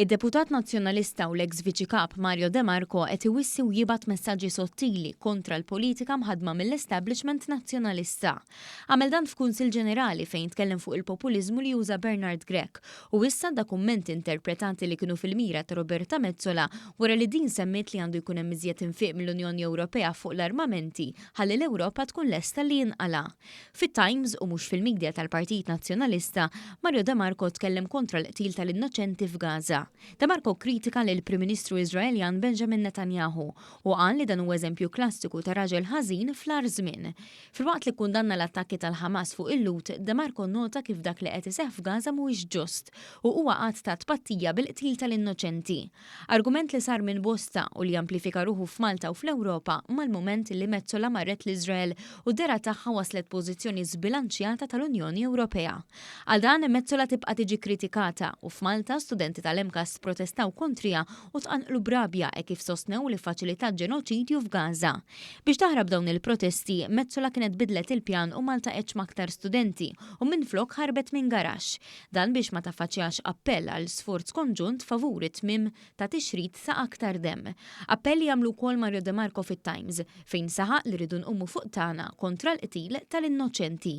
Id-deputat Nazzjonalista u l-eks Viċi Kap Mario De Marco qed iwissi u jibgħat messaġġi sottili kontra l-politika mħaddma mill-establishment Nazzjonalista. Għamel dan f'Kunsill Ġenerali fejn tkellem fuq il-populiżmu li juża Bernard Grech u issa da kummenti interpretati li kienu fil-mira ta' Roberta Metsola wara li din semmiet li għandu jkun hemm iżjed infiq mill-Unjoni Ewropea fuq l-armamenti ħalli l-Ewropa tkun lesta li jinqala'. Fit-Times, u mhux fil-media tal-Partit Nazzjonalista, Mario De Marco tkellem kontra l-qtil tal-innoċenti f'Gaza. De Marco kkritika lill-Prim Ministru Iżraeljan Benjamin Netanyahu u qal li dan hu eżempju klassiku ta' raġel ħażin fl-agħar żmien. Filwaqt li kkundanna l-attakki tal-Ħamas fuq il-Lhud, De Marco nnota kif dak li qed iseħħ f'Gaza mhuwiex ġust u huwa att ta' tpattija bil-qtil tal-innoċenti. Argument li sar minn bosta u li amplifika ruħu f'Malta u fl-Ewropa mal-mument li Metsola marret l-Iżrael u d-dehra tagħha wasslet pożizzjoni żbilanċjata tal-Unjoni Ewropea. Għal dan, Metsola tibqa' tiġi kkritikata u f'Malta studenti tal-MCAST protestaw kontriha u tqanqlu b'rabja hekk kif sostnew li ffaċilitat ġenoċidju f'Gaza. Biex taħrab dawn il-protesti, Metsola kienet bidlet il-pjan u ma ltaqgħetx m'aktar studenti u minflok ħarbet minn garaxx. Dan biex ma taffaċċjax appell għal sforz konġunt favur it-tmiem ta' tixrid ta' aktar demm. Appell li għamlu wkoll Mario De Marco fit-Times, fejn saħaq li rridu nqumu fuq tagħna kontra l-qtil tal-innoċenti.